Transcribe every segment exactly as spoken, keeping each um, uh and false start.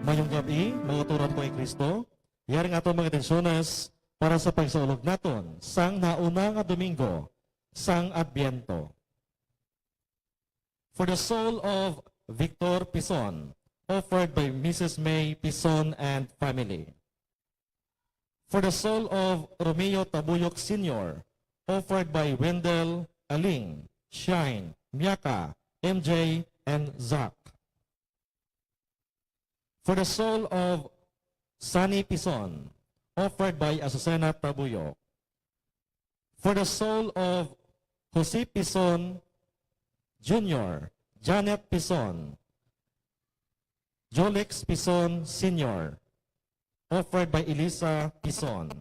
Mayong gab-i, mga turan ko kay Kristo. Yari nga aton mga intensyones para sa pagsaulog naton sang nauna nga Domingo sang Adbyento. For the soul of Victor Pison, offered by Missus May Pison and family. For the soul of Romeo Tabuyok Senior, offered by Wendell, Aling, Shine, Miaka, M J, and Zach. For the soul of Sunny Pison, offered by Azucena Tabuyok. For the soul of Jose Pison Junior, Janet Pison, Jolex Pison Senior, offered by Elisa Pison.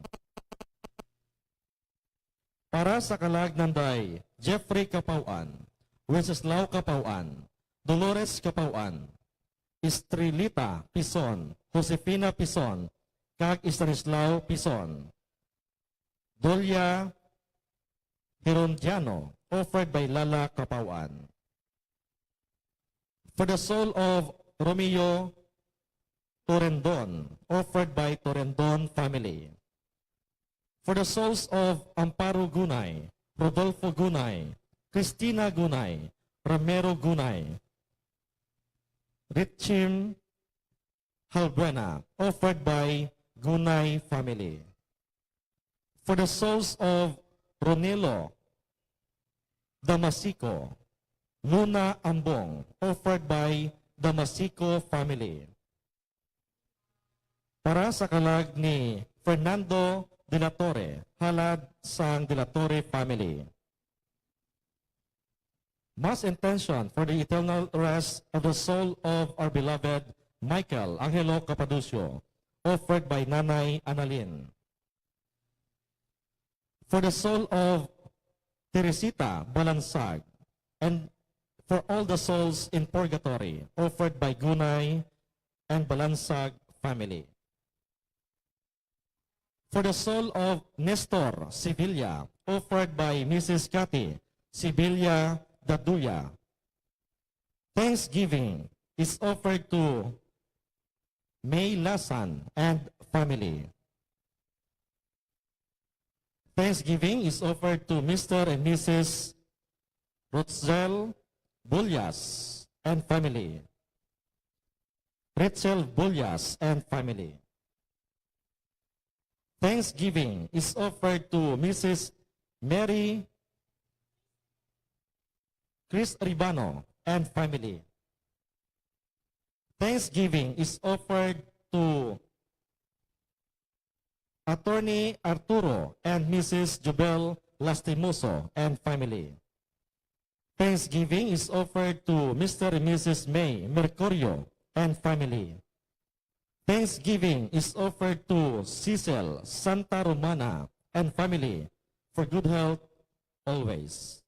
Para sa kalag nanday Jeffrey Kapawan, Wenceslao Kapawan, Dolores Kapawan, Estrelita Pison, Josefina Pison, kag Estanislao Pison. Dolia Herondiano, offered by Lala Kapawan. For the soul of Romeo Torendon, offered by Torendon family. For the souls of Amparo Gunay, Rodolfo Gunay, Cristina Gunay, Ramiro Gunay, Richim Halbuena, offered by Gunay family. For the souls of Ronelo Damasico, Luna Ambong, offered by Damasico family. Para sa kalag ni Fernando de la Torre, halad sang de la Torre family. Mass intention for the eternal rest of the soul of our beloved Michael Angelo Capadocio, offered by Nanay Annalyn. For the soul of Teresita Balansag, and for all the souls in purgatory, offered by Gunay and Balansag family. For the soul of Nestor Sevilla, offered by Missus Cathy Sevilla Daduya. Thanksgiving is offered to May Lasan and family. Thanksgiving is offered to Mister and Missus Rosel Bullas and family. Rachel Bullas and family. Thanksgiving is offered to Missus Mary Chris Ribano and family. Thanksgiving is offered to Attorney Arturo and Missus Jubel Lastimoso and family. Thanksgiving is offered to Mister and Missus May Mercurio and family. Thanksgiving is offered to Cecil Santa Romana and family for good health always.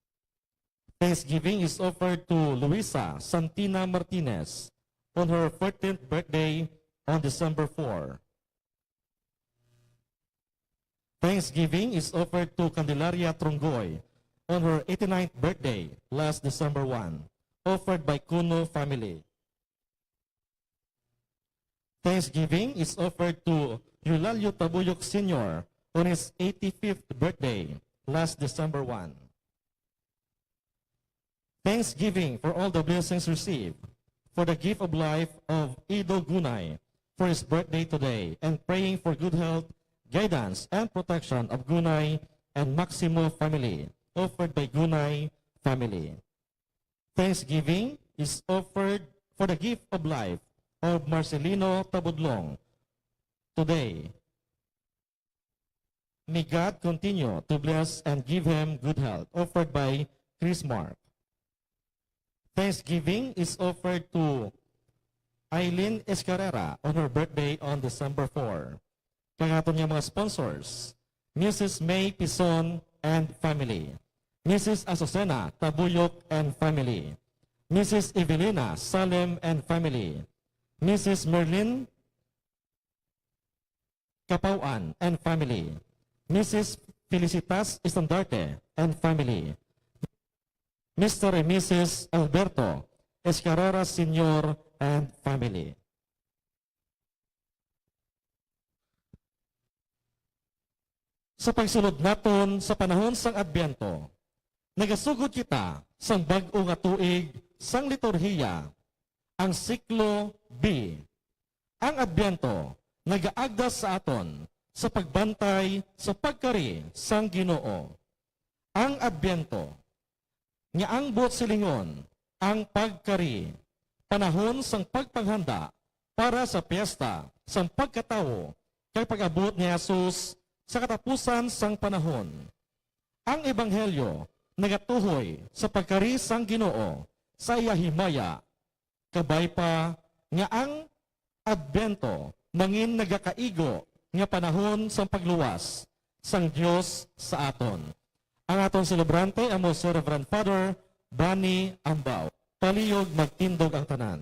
Thanksgiving is offered to Luisa Santina Martinez on her fourteenth birthday on December four. Thanksgiving is offered to Candelaria Trongoy on her eighty-ninth birthday last December one, offered by Cuno family. Thanksgiving is offered to Eulalio Tabuyok Senior on his eighty-fifth birthday last December one. Thanksgiving for all the blessings received, for the gift of life of Ido Gunay for his birthday today, and praying for good health, guidance, and protection of Gunay and Maximo family, offered by Gunay family. Thanksgiving is offered for the gift of life of Marcelino Tabudlong today. May God continue to bless and give him good health, offered by Chris Mark. Thanksgiving is offered to Eileen Escarrera on her birthday on December four. Kag aton nga mga sponsors, Missus May Pison and family, Missus Azucena Tabuyok and family, Missus Evelina Salem and family, Missus Merlin Capauan and family, Missus Felicitas Estandarte and family, Mister and Missus Alberto Escarrera Senior and family. Sa pagsulod naton sa panahon sang Adbyento, nagasugod kita sang bag-o nga tuig sang liturhiya, ang siklo B. Ang Adbyento nagaagda sa aton sa pagbantay sa pagkari sang Ginoo. Ang Adbyento nga ang buot silingon, ang pagkari, panahon sang pagpanghanda para sa piyesta sang pagkatawo kag pag-abot ni Jesus sa katapusan sang panahon. Ang ebanghelyo nagatuhoy sa pagkari sang Ginoo sa iya himaya, kabay pa nga ang Adbyento mangin nagakaigo nga panahon sang pagluwas sang Dios sa aton. Ang aton selebrante amo si Reverend Father Bani Ambao. Palihog magtindog ang tanan.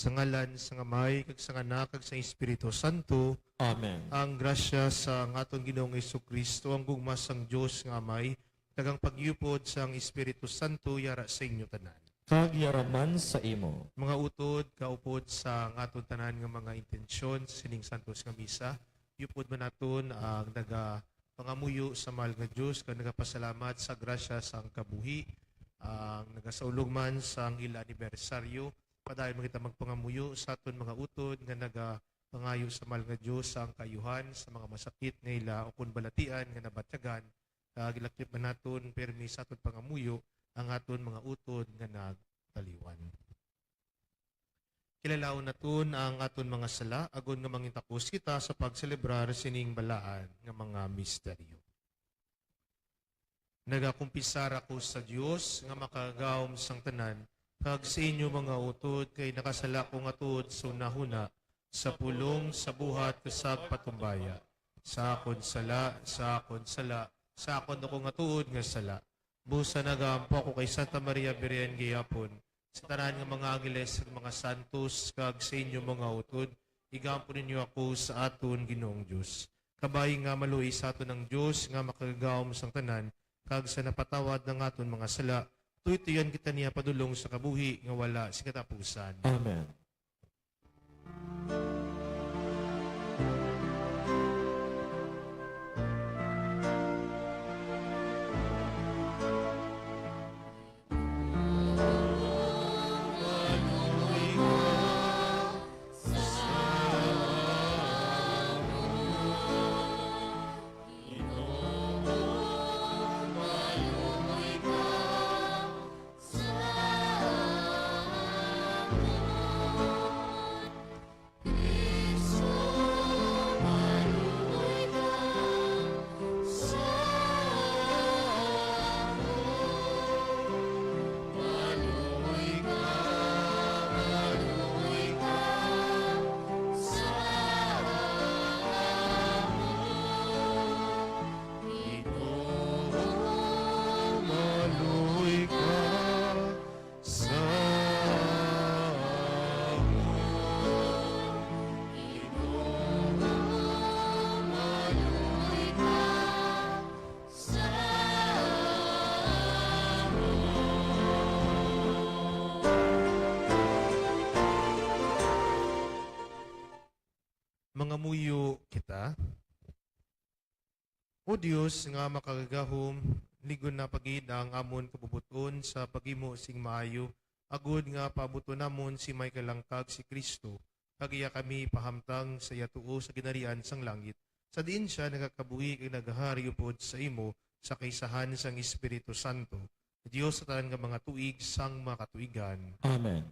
Sa ngalan sang Amay, kag sang Anak, kag sang Espiritu Santo. Amen. Ang grasya sang aton Ginoong Jesu-Cristo, ang gugma sang Dios nga Amay, kag ang pag-upod sang Espiritu Santo yara sa inyo tanan. Kag yara man sa imo. Mga utod, kaupod sang aton tanan nga mga intensyon sining santos nga misa, upod man naton ang nagapangamuyo sa mahal nga Dios kag nagapasalamat sa grasya sang kabuhi, ang nagasaulog man sang ila anibersaryo. Padayon man kita magpangamuyo sa aton mga utod nga nagapangayo sa mahal nga Dios sa ang kaayuhan sa mga masakit nga ila ukon balatian nga nabatyagan, kag ilakip man naton pirmi sa aton pangamuyo ang aton mga utod nga nagtaliwan. Kilalaon naton ang aton mga sala, agod nga mangintakos kita sa pagselebrar sining balaan nga mga misteryo. Nagakumpisar ako sa Dios nga Makagagahom sang tanan, kag sa inyo, mga utod, kay nakasala ko nga tuod sa hunahuna, sa pulong, sa buhat, kag sa pagpatumbaya. Sa akon sala, sa akon sala, sa akon ako nga tuod nga sala. Busa nagaampo ako kay Santa Maria Birhen gihapon, sa tanan nga mga angeles kag mga santos, kag sa inyo, mga utod, igampo ninyo ako sa aton Ginoong Dios. Kabay nga maluoy sa aton ang Dios nga Makagagahom sang tanan, kag sa napatawad nga aton mga sala, tuytoyan kita niya padulong sa kabuhi nga wala sing katapusan. Amen. Mamuyo kita. O Dios nga makagagahom, ligon na pa gid ang amon kabubot-on sa paghimo sing maayo, agod nga paabuton namon si may kalangkag, si Cristo, kag iya kami pahamtang sa iya tuo sa ginharian sang langit, sa diin sia nagakabuhi kag nagahari upod sa imo sa kaisahan sang Espiritu Santo, Dios sa tanan nga mga tuig sang mga katuigan. Amen.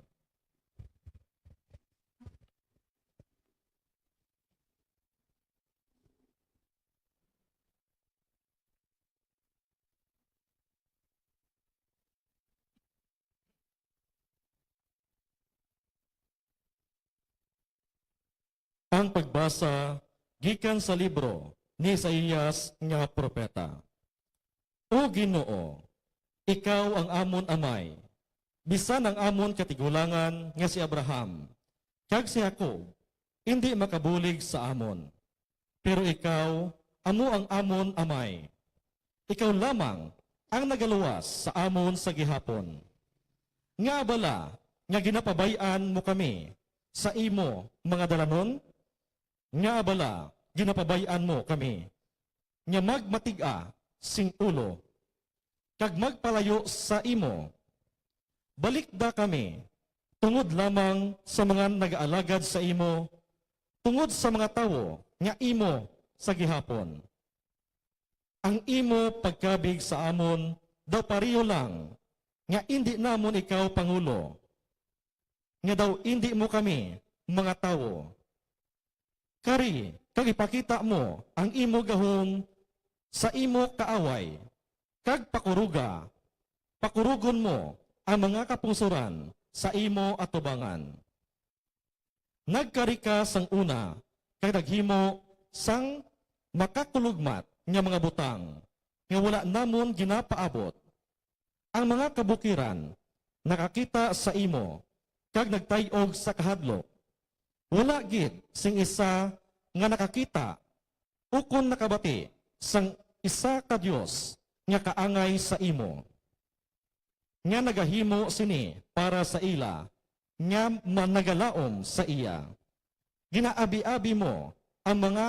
Ang pagbasa gikan sa libro ni Isaias nga propeta. O Ginoo, ikaw ang amon amay, bisan ang amon katigulangan nga si Abraham kag si Jacob indi makabulig sa amon. Pero ikaw amo ang amon amay. Ikaw lamang ang nagaluwas sa amon sa gihapon. Ngaa bala nga ginapabay-an mo kami sa imo mga dalanon? Ngaa bala ginapabay-an mo kami nga magmatig-a sing ulo, kag magpalayo sa imo? Balikda kami tungod lamang sa mga nagaalagad sa imo, tungod sa mga tawo nga imo sa gihapon. Ang imo pagkabig sa amon daw pareho lang nga indi namon ikaw pangulo, nga daw indi mo kami mga tawo. Kari kag ipakita mo ang imo gahom sa imo kaaway, kag pakuroga, pakurogon mo ang mga kapungsoran sa imo atubangan. Nagkari ka sang una, kag naghimo sang makakulugmat nga mga butang nga wala namon ginapaabot. Ang mga kabukiran nakakita sa imo, kag nagtay-og sa kahadlok. Wala gid sing isa nga nakakita ukon nakabati sang isa ka Dios nga kaangay sa imo, nga nagahimo sini para sa ila nga managalaom sa iya. Ginaabi-abi mo ang mga,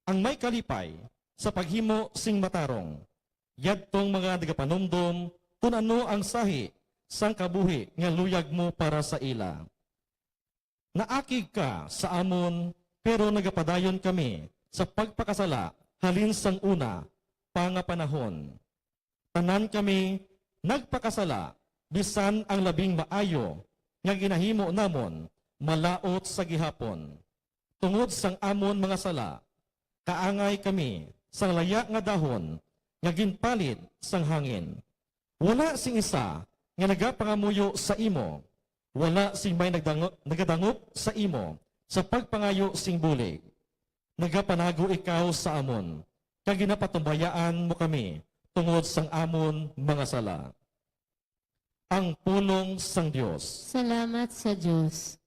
ang may kalipay sa paghimo sing matarong, yadtong mga nagapanumdom kon ano ang sahi sang kabuhi nga luyag mo para sa ila. Naakig ka sa amon, pero nagapadayon kami sa pagpakasala halin sang una pa nga panahon. Tanan kami nagpakasala, bisan ang labing maayo nga ginahimo namon malaut sa gihapon. Tungod sang amon mga sala, kaangay kami sang laya nga dahon nga ginpalid sang hangin. Wala sing isa nga nagapangamuyo sa imo, wala sing may nagdango-, nagadangop sa imo sa pagpangayo sing bulig. Nagapanago ikaw sa amon, kag ginapatumbayaan mo kami tungod sang amon mga sala. Ang pulong sang Dios. Salamat sa Dios.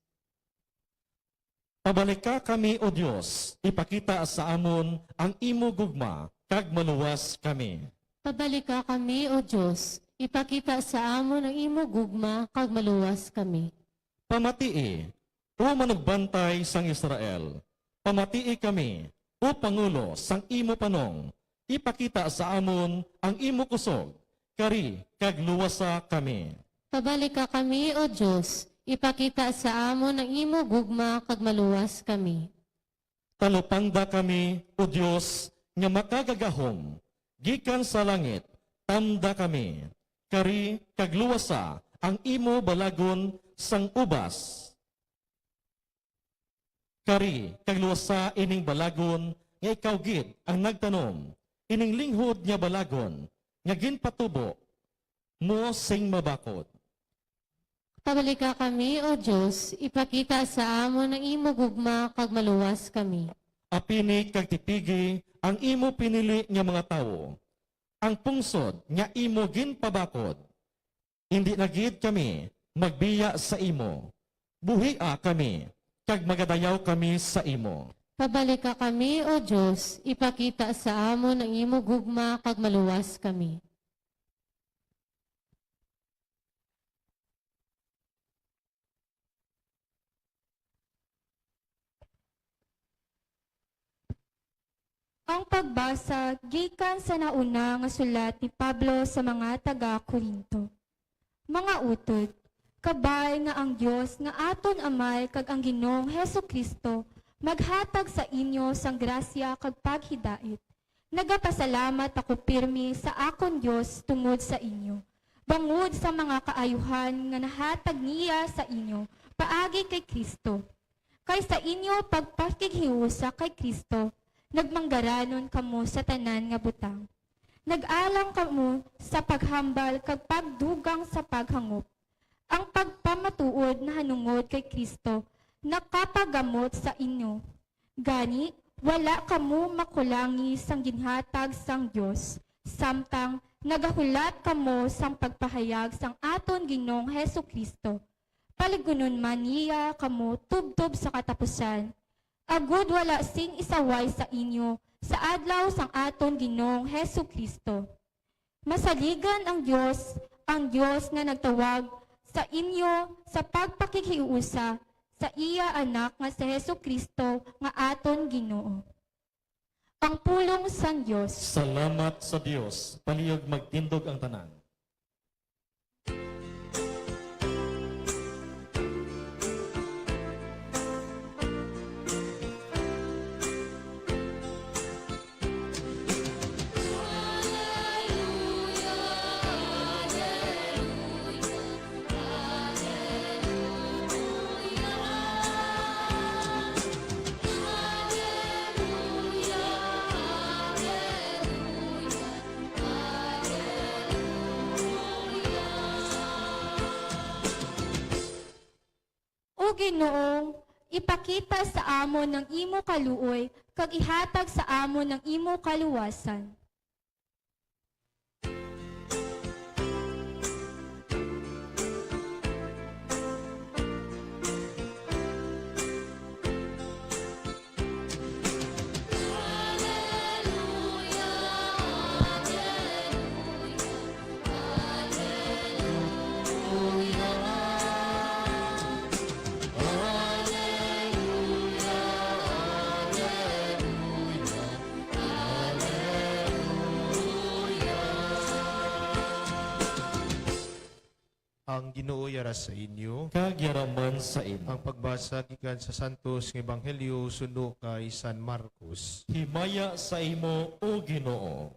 Pabalika kami, O Dios, ipakita sa amon ang imo gugma, kag maluwas kami. Pabalika kami, O Dios, ipakita sa amon ang imo gugma, kag maluwas kami. Pamatii, O manugbantay sang Israel, pamatii kami, O pangulo sang imo panong, ipakita sa amon ang imo kusog, kari kag luwasa kami. Pabalika kami, O Dios, ipakita sa amon ang imo gugma kag maluwas kami. Talupangda kami, O Dios, nga makagagahom, gikan sa langit, tamda kami, kari kag luwasa ang imo balagon sang ubas. Kari kag luwasa ining balagon nga ikaw gid ang nagtanom, ining linghod nga balagon nga ginpatubo mo sing mabakod. Pabalika kami, O Dios, ipakita sa amon ang imo gugma kag maluwas kami. Apini kag tipigi ang imo pinili nga mga tawo, ang pungsod nga imo ginpabakod. Indi na gid kami magbiya sa imo. Buhia kami, kag magadayaw kami sa imo. Pabalika kami, O Dios, ipakita sa amon ang imo gugma, kag maluwas kami. Ang pagbasa gikan sa nauna nga sulat ni Pablo sa mga taga-Corinto. Mga utod, kabay nga ang Dios nga aton Amay kag ang Ginoong Jesu-Cristo maghatag sa inyo sang grasya kag paghidait. Nagapasalamat ako pirme sa akon Dios tungod sa inyo, bangod sa mga kaayuhan nga nahatag niya sa inyo paagi kay Cristo. Kay sa inyo pagpakighiusa kay Cristo, nagmanggaranon kamo sa tanan nga butang. Nag-alang kamo sa paghambal kag pagdugang sa paghangop. Ang pagpamatuod nahanungod kay Cristo nakapagamot sa inyo. Gani, wala kamo makulangi sang ginhatag sang Dios, samtang nagahulat kamo sang pagpahayag sang aton Ginoong Jesu-Cristo. Paligunon man niya kamo tubtob sa katapusan, agud wala sing isaway sa inyo sa adlaw sang aton Ginoong Jesu-Cristo. Masaligan ang Dios, ang Dios nga nagtawag sa inyo sa pagpakighiusa sa iya Anak nga si Jesu-Cristo nga aton Ginoo. Ang pulong sang Dios. Salamat sa Dios. Palihog magtindog ang tanan. O Ginoo, ipakita sa amon ang imo kaluoy kag ihatag sa amon ang imo kaluwasan. Ang Ginoo yara sa inyo. Kag yara man sa imo. Ang pagbasa gikan sa Santos nga Ebanghelyo suno kay San Marcos. Himaya sa imo, O Ginoo.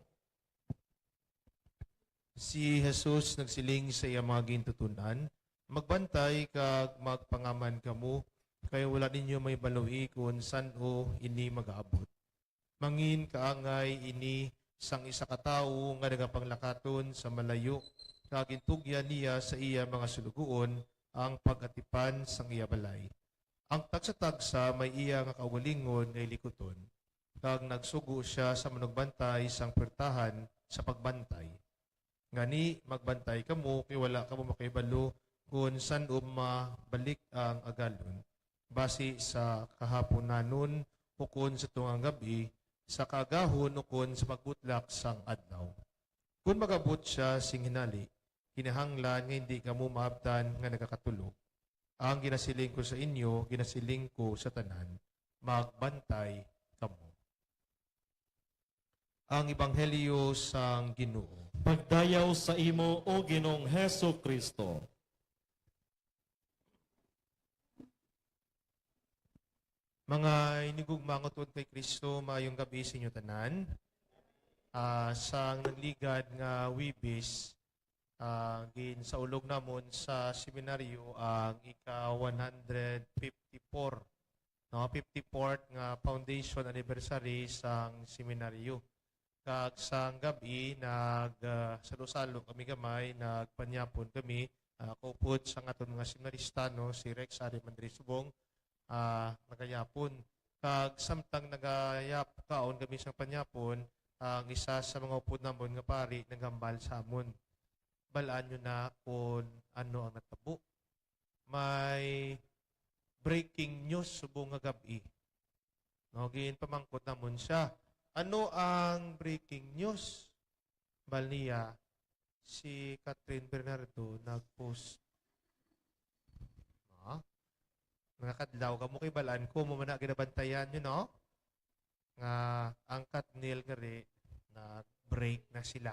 Si Jesus nagsiling sa iya mga gintuton-an, "Magbantay kag magpangaman kamo, kay wala ninyo mahibaluhi kon san-o ini magaabot. Mangin kaangay ini sang isa ka tawo nga nagapanglakaton sa malayo, kag gintugyan niya sa iya mga sulugoon ang pag-atipan sang iya balay. Ang tagsa-tagsa may iya nga kaugalingon nga hilikuton, kag nagsugo sia sa manugbantay sang puwertahan sa pagbantay. Gani, magbantay kamo, kay wala kamo makahibalo kon san-o mabalik ang agalon, basi sa kahapunanon ukon sa tungang gab-i, sa kaagahon ukon sa pagbutlak sang adlaw. Kon mag-abot sia sing hinali, kinahanglan nga hindi kamo maabtan nga nagakatulog. Ang ginasiling ko sa inyo, ginasiling ko sa tanan, magbantay kamo." Ang Ebanghelyo sang Ginoo. Pagdayaw sa imo, O Ginoong Hesu-Kristo. Mga hinigugma nga utod kay Cristo, maayong gab-i sa inyo tanan. Ah, sang nagligad nga Huwebes, ah, ginsaulog namon sa seminaryo ang ika one hundred fifty-four, no, fifty-fourth nga foundation anniversary sang seminaryo. Kag sang gab-i, nag, ah, salo-salo kami gamay, nagpanyapon kami, ah, kaupod sang aton mga seminarista, no, si Rex Arim Andres Subong, ah, nagayapon. Kag samtang nagayap, kaon kami sang panyapon, ang isa sa mga upod namon nga pari naghambal sa amon. Bal-an nyo na kon ano ang natabo. May breaking news subong nga gab-i. No, ginpamangkot namon sia, "Ano ang breaking news?" Bal niya, "Si Catherine Bernardo nag-post." Ha? Nagakadlaw kamo kay bal-an ko, mo man na ginabantayan, you know? nga ang Katniel gari nag-break na sila.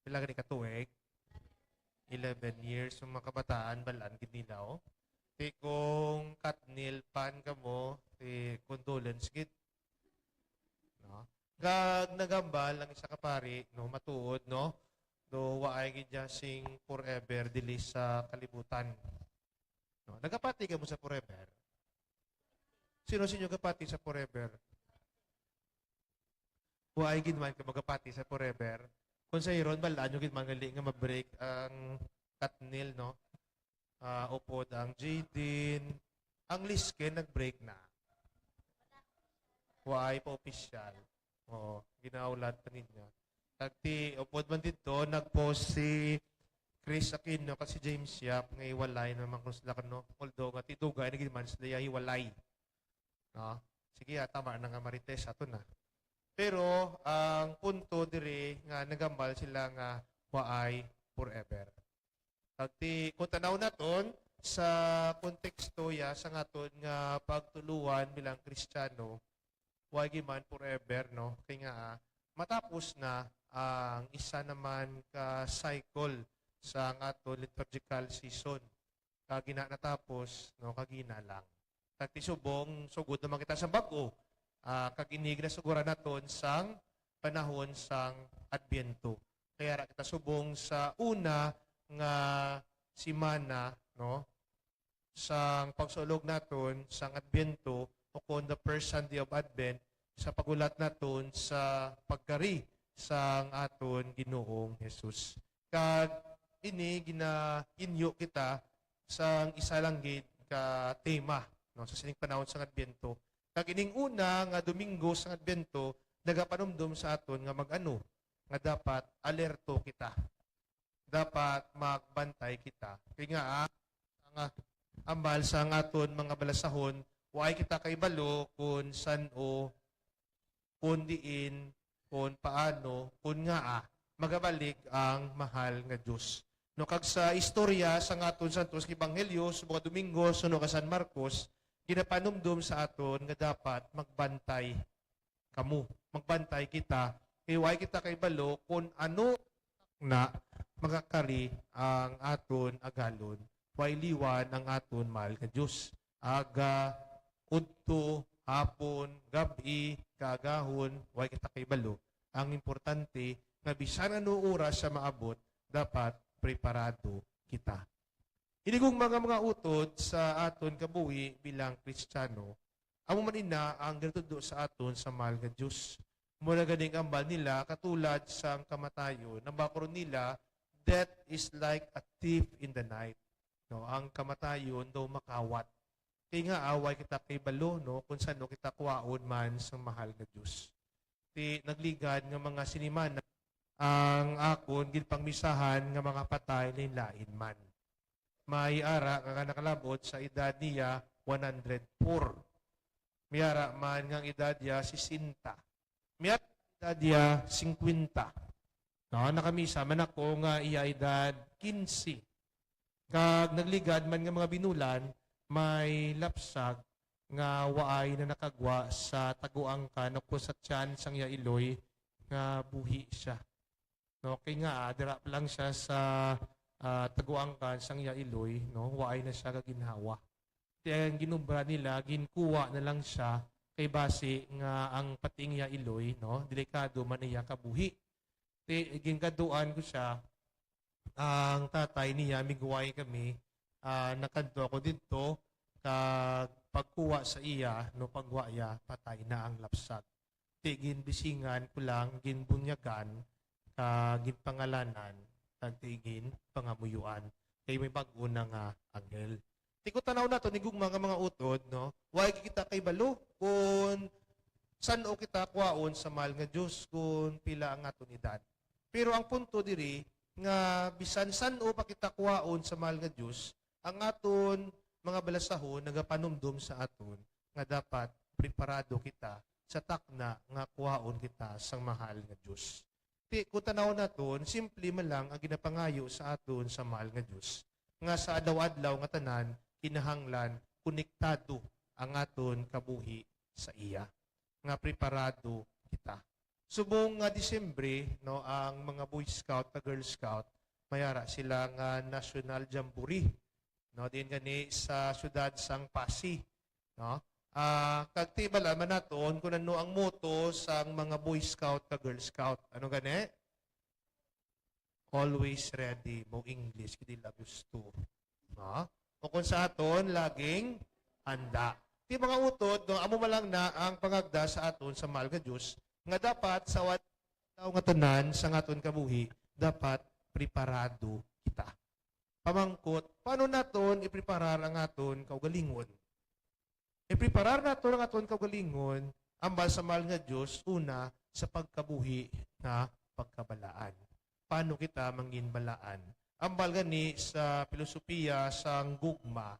Pila gani ka tuig? Eleven years. Ang mga kabataan, balaan gid nila, oh. Ti kung Katniel fan ka mo, ti condolence gid. No? Kag nagambal ang isa ka pari, no, matuod, no? Do waay gid siya sing forever dili sa kalibutan. No? Nagapati ka mo sa forever? Sino sa inyo gapati sa forever? Waay gid man ka magapati sa forever. Kung sa iron, balaan nyo gid man gali nga ma-break ang Katniel, no? Ah, upod ang Jaden. Ang Lisken nag-break na. Waay pa opisyal. Oo, ginaulat pa ninyo. Tagti, upod man dito, nag-post si Chris Aquino kag si James Yap nga hiwalay naman kuno sila, no? Although nga tidugay na gid man sila hiwalay. No? Sige, ah, tama na nga Marites, ato na. Pero ang punto diri nga nagambal sila nga waay forever. Kag ti, kung tanaw naton sa konteksto ya sa ngaton nga pagtuluan bilang Kristiyano, way gid man forever, no? Kay nga, ah, matapos na ang isa naman ka cycle sa aton liturgical season. Kag ina natapos, no, kag ina lang. Kag ti subong, sugod naman kita sa bag-o, ah, kag ini ginasugoran naton sang panahon sang Adbyento. Kaya ra kita subong sa una nga semana, no, sang pagsulog naton sang Adbyento, o kon the first Sunday of Advent, sa paghulat naton sa pagkari sang aton Ginoong Jesus. Kag ini ginainyo kita sang isa lang gid ka tema, no, sa sining panahon sang Adbyento. Kag ining una nga Domingo sang Adbyento nagapanumdom sa aton nga mag-ano, nga dapat alerto kita. Dapat magbantay kita. Kay nga, ah, ang, ah, ambal sang aton mga balasahon, waay kita kahibalo kung san-o, kung diin, kung paano, kung ngaa magabalik ang mahal nga Dios. No, kag sa istorya sang aton Santos nga Ebanghelyo, sa mga Domingo, suno kay San Marcos, ginapanumdom sa aton nga dapat magbantay kamo, magbantay kita, kay way kita kahibalo kung ano na magakari ang aton agalon, way liwan ang aton mahal nga Dios. Aga, udto, hapon, gab-i, kaagahon, way kita kahibalo. Ang importante nga bisan ano oras siya maabot, dapat preparado kita. Ini gugma nga mga utod sa aton kabuhi bilang Kristiyano, amo man ina ang ginatudlo sa aton sa mahal nga Dios. Mura gani ang ambal nila katulad sang kamatayon. Ang bakuron nila, "Death is like a thief in the night." No, ang kamatayon daw makawat. Kay nga, ah, way kita kahibalo, no, kung san-o kita kuwaon man sang mahal nga Dios. Ti nagligad nga mga sinimana, ang akon ginpangmisahan nga mga patay lain-lain man. May ara nga nakalab-ot sa edad niya one hundred four. May ara man nga ang edad niya sesenta. May ara nga edad niya singkwenta. No, nakamisa man ako nga iya edad quince. Kag nagligad man nga mga binulan, may lapsag nga waay na nakagwa sa taguangkan o kon sa tiyan sang iya iloy nga buhi siya. No, kay nga, ah, dira pa lang siya sa, ah, taguangkan sang iya iloy, no, waay na siya kaginhawa. Ti ang ginobra nila, ginkuha na lang siya, kay basi nga ang pati ang iya iloy, no, delikado man iya kabuhi. Ti ginkaduan ko siya, ang tatay niya, migway kami, ah, nakadto ako didto, kag pagkuha sa iya, no, pagwa iya, patay na ang lapsag. Ti ginbisingan ko lang, ginbunyagan, kag ginpangalanan, kag ti ginpangamuyuan. Kay may bag-o na nga anghel. Ti kung tanaw nato ni gugma nga mga utod, no? Way kita kahibalo kung san-o kita kuwaon sa mahal nga Dios, kung pila ang aton edad. Pero ang punto diri nga bisan san-o pa kita kuwaon sa mahal nga Dios, ang aton mga balasahon nagapanumdom sa aton nga dapat preparado kita sa takna nga kuwaon kita sang mahal nga Dios. Ti, kung tanaw naton, simple man lang ang ginapangayo sa aton sa mahal nga Dios, nga sa adlaw-adlaw nga tanan, kinahanglan konektado ang aton kabuhi sa iya. nga preparado kita. Subong nga Disyembre, no, ang mga Boy Scout kag Girl Scout, may ara sila nga National Jamboree, no, diin gani sa siyudad sang Passi, no? Ah, kag tibalaan man naton kung ano ang motto sang mga Boy Scout kag Girl Scout. Ano gani? Always ready, mo English, kidi love yous too. No? O kung sa aton, laging handa. Ti mga utod, no, amo man lang na ang pangagda sa aton sa mahal nga Dios, nga dapat sa wa-, tawo nga tanan sa aton kabuhi, dapat preparado kita. Pamangkot, paano naton ipreparar ang aton kaugalingon? Ipreparar naton ang aton kaugalingon, ambal sa mahal nga Dios, una, sa pagkabuhi nga pagkabalaan. Paano kita mangin balaan? Ambal gani sa pilosopiya sang gugma.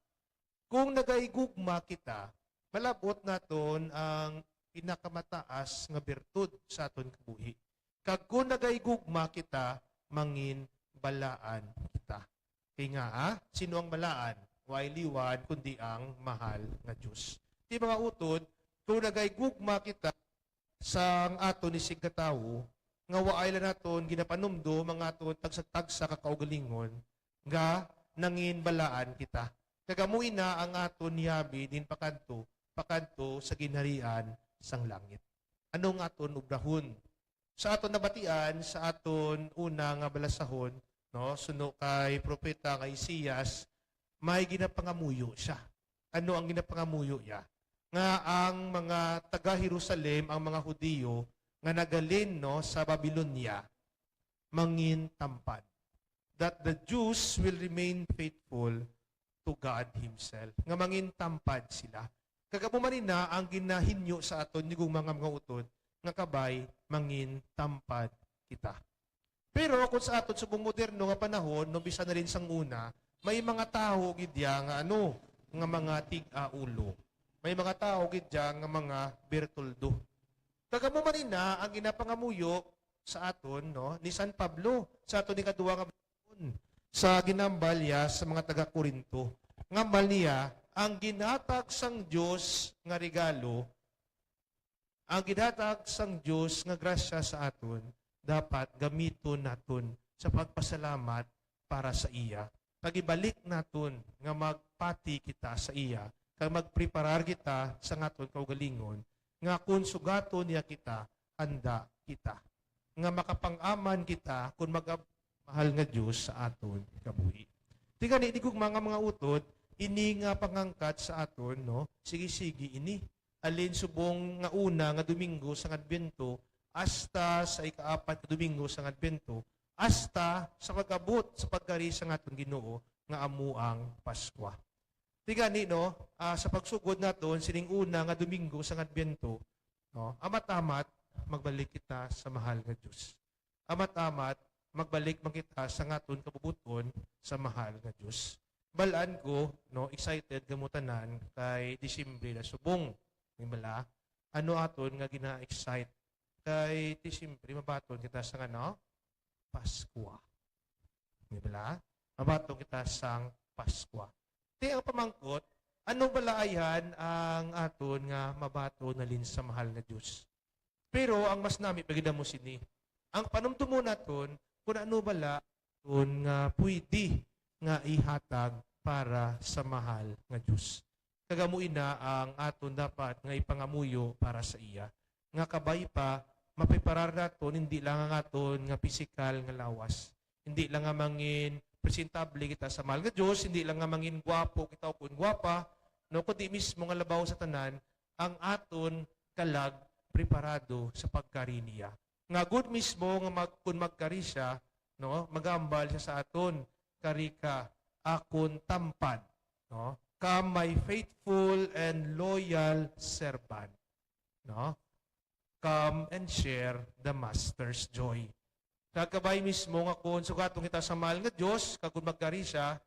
Kung nagaigugma kita, malab-ot naton ang pinakamataas nga birtud sa aton kabuhi. Kag kung nagaigugma kita, mangin balaan kita. Kay nga, ah, sino ang balaan? Way liwan, kundi ang mahal nga Dios. Ti mga utod, kung nagaigugma kita sa ang aton ni sigkatawo, nga waay lang naton ginapanumdom ang aton tagsa-tagsa ka kaugalingon, nga nangin balaan kita. Kag amo ina ang aton niyabi din pakadto, pakadto sa ginharian sang langit. Ano ang aton obrahon? Sa aton nabatian, sa aton una nga balasahon, no, suno kay propeta nga Isaias, may ginapangamuyo siya. Ano ang ginapangamuyo niya? Nga ang mga taga Jerusalem, ang mga Hudiyo nga naghalin, no, sa Babilonia, mangin tampad. That the Jews will remain faithful to God Himself. Nga mangin tampad sila. Kag amo man ina ang ginahinyo sa aton ni gugma nga mga utod, nga kabay mangin tampad kita. Pero kung sa aton subong moderno nga panahon, no, bisan na rin sang una, may mga tawo gid ya nga ano, nga mga tig-aulo. May mga tawo gid ya nga mga bertuldo. Kag amo man ina ang ginapangamuyo sa aton, no, ni San Pablo sa aton ikadua nga balasahon, sa ginambal niya sa mga taga-Corinto. Ngambal niya, ang ginhatag sang Dios nga regalo, ang ginhatag sang Dios nga grasya sa aton, dapat gamiton naton sa pagpasalamat para sa iya. Kag ibalik naton nga magpati kita sa iya, kag magpreparar kita sa aton kaugalingon, nga kon sugaton niya kita, handa kita. Nga makapang-aman kita kon mag-, mahal nga Dios sa aton kabuhi. Ti gani, di gugma nga mga utod, ini nga pangangkat sa aton, no? Sige-sige ini. Alin subong nga una nga Domingo sang Adbento, hasta sa ikaapat nga Domingo sang Adbento, hasta sa pag-abot sa pagkari sang aton Ginoo nga amo ang Paskwa. Ti gani, no, ah, sa pagsugod naton sining una nga Domingo sang Adbento, no, amat-amat magbalik kita sa mahal nga Dios. Amat-amat magbalik man kita sa aton kabubot-on sa mahal nga Dios. Balaan ko, no, excited kamo tanan kay Disyembre na subong. Di bala? Ano aton nga gina-excite? Kay Disyembre, mabaton kita sa ano? Paskwa. Di bala? Mabaton kita sang Paskwa. Ti ang pamangkot, ano bala ayhan ang aton nga mabaton halin sa mahal nga Dios? Pero ang mas nami pa gid amo sini, ang panumdumon naton kung ano bala aton nga pwede nga ihatag para sa mahal nga Dios. Kag amo ina ang aton dapat nga ipangamuyo para sa iya. Nga kabay pa, mapreparar naton hindi lang ang aton nga pisikal nga lawas, hindi lang nga mangin presentable kita sa mahal nga Dios, hindi lang nga mangin gwapo kita o kun gwapa, no, kundi mismo nga labaw sa tanan, ang aton kalag preparado sa pagkari niya. Nga gud mismo nga mag-, kun magkari siya, no, magambal siya sa aton, "Kari ka, akon tampad," no? "Come, my faithful and loyal servant," no? "Come and share the master's joy." Kag kabay mismo nga kun sugaton kita sa mahal nga Dios, kag kun magkari siya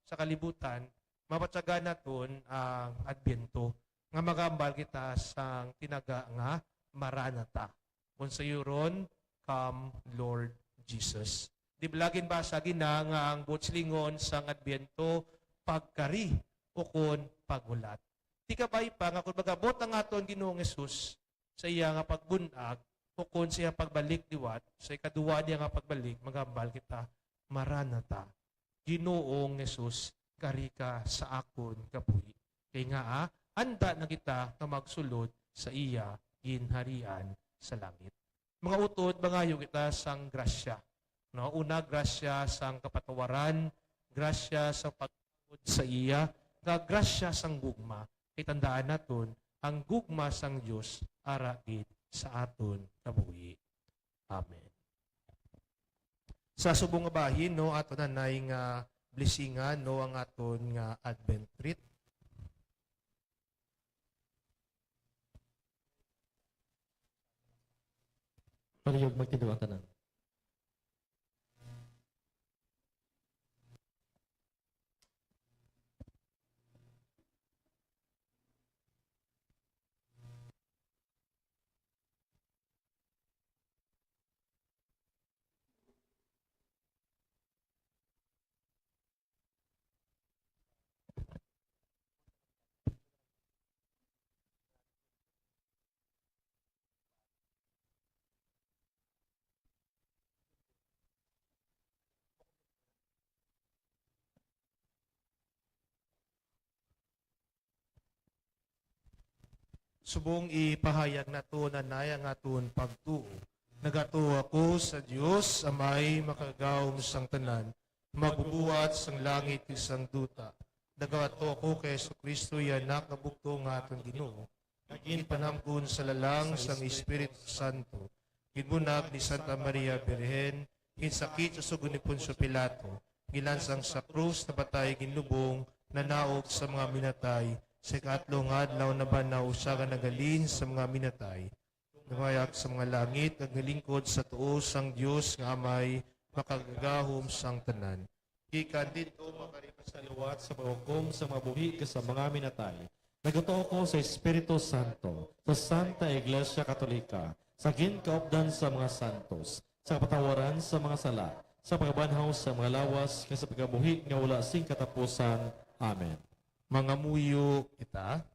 sa kalibutan, mapatyagan naton ang Adbyento, nga magambal kita sang tinaga nga Maranatha. Kung sayuron, "Come, Lord Jesus." Di bala ginbasa gina nga ang buot silingon sang Adbyento, pagkari, ukon paghulat. Ti kabay pa nga kung mag-abot ang aton Ginoong Jesus, sa iya nga pagbun-ag, ukon sa iya pagbalik liwat, sa ikaduwa niya nga pagbalik, maghambal kita, "Maranatha, Ginoong Jesus, kari ka sa akon kabuhi." Kay nga, ah, anda na kita nga magsulod sa iya ginharian sa langit. Mga utod, mangayo kita sang grasya, no? Una, grasya sang kapatawaran, grasya sa pagtuon sa iya, nga grasya sang gugma. Kay tandaan naton, ang gugma sang Dios ara gid sa aton kabuhi. Amen. Sa subong nga bahin, no, ato na nay nga blessingan, no, ang aton nga Advent wreath. Palihog, magtindog ang tanan. Subong ipahayag nato na nay ang aton pagtuo. Nagatuo ako sa Dios, Amay makagagahom sang tanan, magbubuhat sang langit kag sang duta. Nagatuo ako kay Jesu-Cristo, iya Anak nga bugtong nga aton Ginoo, nga ginpanamkon sa lalang sang Espiritu Santo, ginbunag ni Santa Maria Birhen, ginsakit sa sugo ni Poncio Pilato, gilansang sa krus, napatay, ginlubong, nanaog sa mga minatay, sa ikatlo nga adlaw nabanaw, usa ka naghalin sa mga minatay, nagwayag sa mga langit, kag nalingkod sa tuo sang Dios nga Amay makagagahom sang tanan. Gikan didto makari ka sa liwat sa paghukom sa mga buhi kag sa mga minatay. Nagatuo ko sa Espiritu Santo, sa Santa Iglesia Katolika, sa ginkaupdan sa mga santos, sa kapatawaran sa mga sala, sa pagbanhaw sa mga lawas, kag sa pagkabuhi nga wala sing katapusan. Amen. Mangamuyo kita.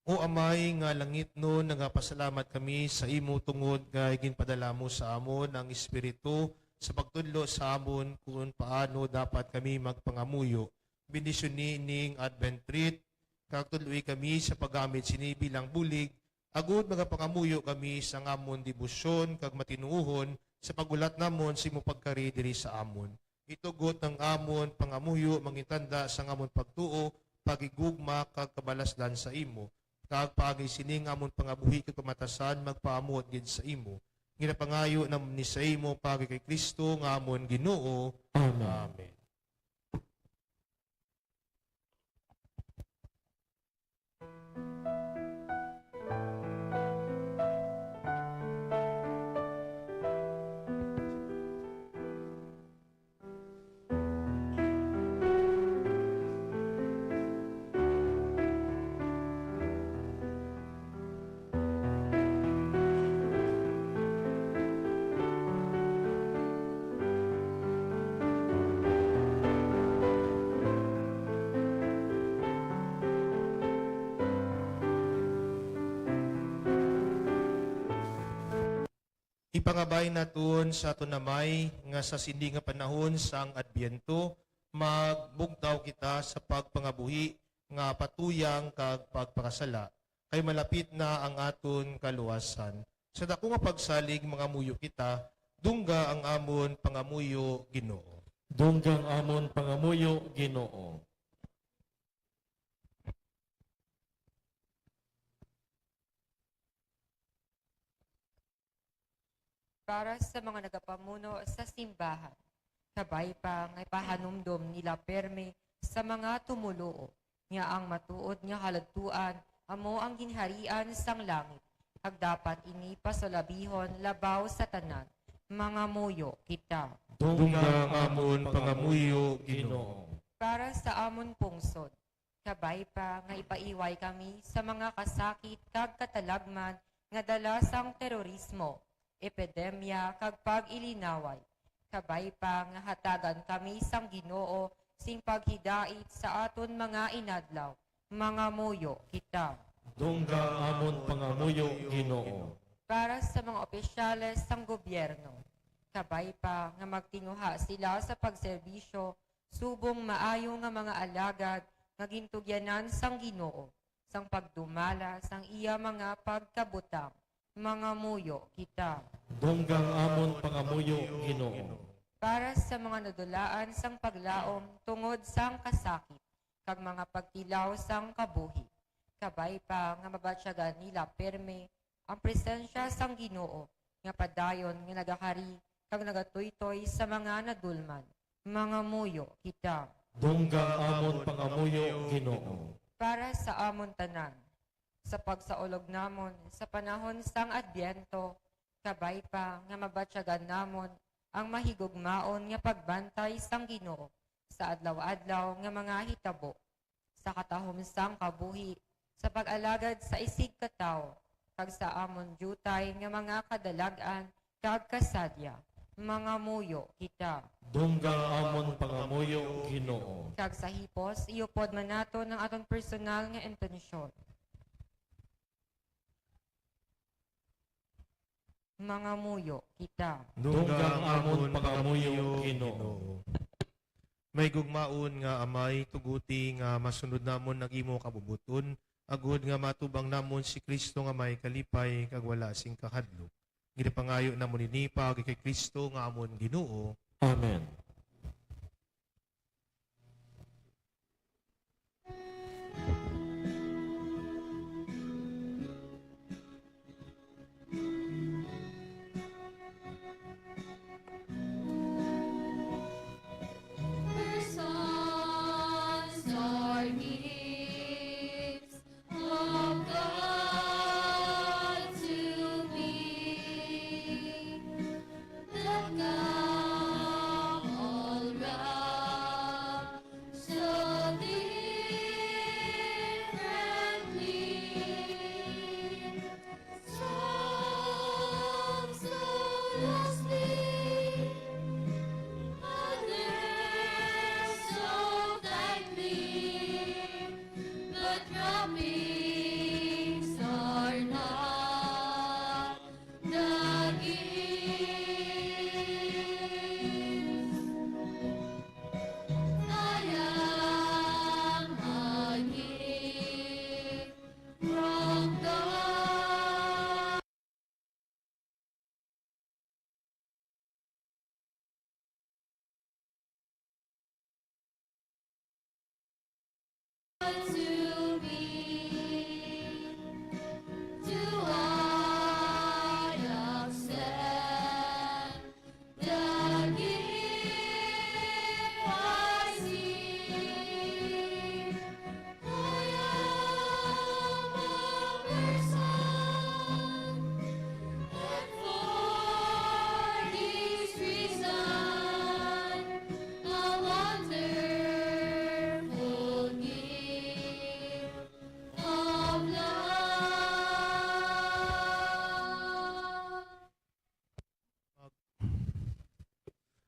O Amay nga langitnon, nagapasalamat kami sa imo tungod kay ginpadala mo sa amon ang Espiritu sa pagtudlo sa amon kon paano dapat kami magpangamuyo. Bendisyoni ning Advent wreath, kag tudloi kami sa paggamit sini bilang bulig, agud magapangamuyo kami sang amon debosyon kag matinuohon sa paghulat namon sa imo pagkari diri sa amon. Itugot ang amon pangamuyo mangitanda sang amon pagtuo, paghigugma, kag kabalasdan sa imo, kag paagi sining amon pangabuhi kag kamatasan magpaamot gid sa imo. Ginapangayo namon ni sa imo paagi kay Cristo nga amon Ginoo. Amen. Amen. Ipangabay naton sa aton Amay nga sa sini nga panahon sang Adbyento, magbugtaw kita sa pagpangabuhi nga patuyang kag pagpakasala, kay malapit na ang aton kaluwasan. Sa dako nga pagsalig, mangamuyo kita, dungga ang amon pangamuyo, Ginoo. Dungga ang amon pangamuyo, Ginoo. Para sa mga nagapamuno sa simbahan, kabay pa nga ipahanumdom nila pirme sa mga tumoluo nga ang matuod nga kaladtuan amo ang ginharian sang langit, kag dapat ini pasulabihon labaw sa tanan. Mangamuyo kita. Dungga ang amon pangamuyo, Ginoo. Para sa amon pungsod, kabay pa nga ipaiway kami sa mga kasakit kag katalagman nga dala sang terorismo, epidemya, kag pag-ilinaway. Kabay pa nga hatagan kami sang Ginoo sing paghidait sa aton mga inadlaw. Mangamuyo kita. Dungga ang amon pangamuyo, Ginoo. Para sa mga opisyales sang gobyerno, kabay pa nga magtinguha sila sa pagserbisyo subong maayo nga mga alagad nga gintugyanan sang Ginoo, sang pagdumala sang iya mga pagkabutang. Mangamuyo kita. Dungga ang amon pangamuyo, Ginoo. Para sa mga nadulaan sang paglaom tungod sang kasakit kag mga pagtilaw sang kabuhi, kabay pa nga mabatyagan nila pirme ang presensya sang Ginoo nga padayon nga nagakari kag nagatuytoy sa mga nadulman. Mangamuyo kita. Dungga ang amon pangamuyo, Ginoo. Para sa amon tanan, sa pagsaulog namon sa panahon sang Adbyento, kabay pa nga mabatyagan namon ang mahigugmaon nga pagbantay sang Ginoo sa adlaw-adlaw nga mga hitabo, sa katahom sang kabuhi, sa pag-alagad sa isigkatawo, kag sa amon diutay nga mga kadalag-an kag kasadya. Mangamuyo kita. Dungga ang amon pangamuyo, Ginoo. Kag sa hipos, iupod man naton ang aton personal nga intensyon. Mangamuyo kita. Dungga ang amon pangamuyo, Ginoo. May gugmaon nga Amay, tuguti nga masunod namon ang imo kabubut-on, agod nga matubang namon si Cristo nga may kalipay kag wala sing kahadlok. Ginapangayo namon ini paagi kay Cristo nga amon Ginoo. Amen. Persons are gifts of God to me, that come all round so differently. Some so loosely, others so tightly, but droppings are not the gifts. I am a gift from God. To me, do I accept the gift I see? I am a person, and for this reason, a wonderful gift of love.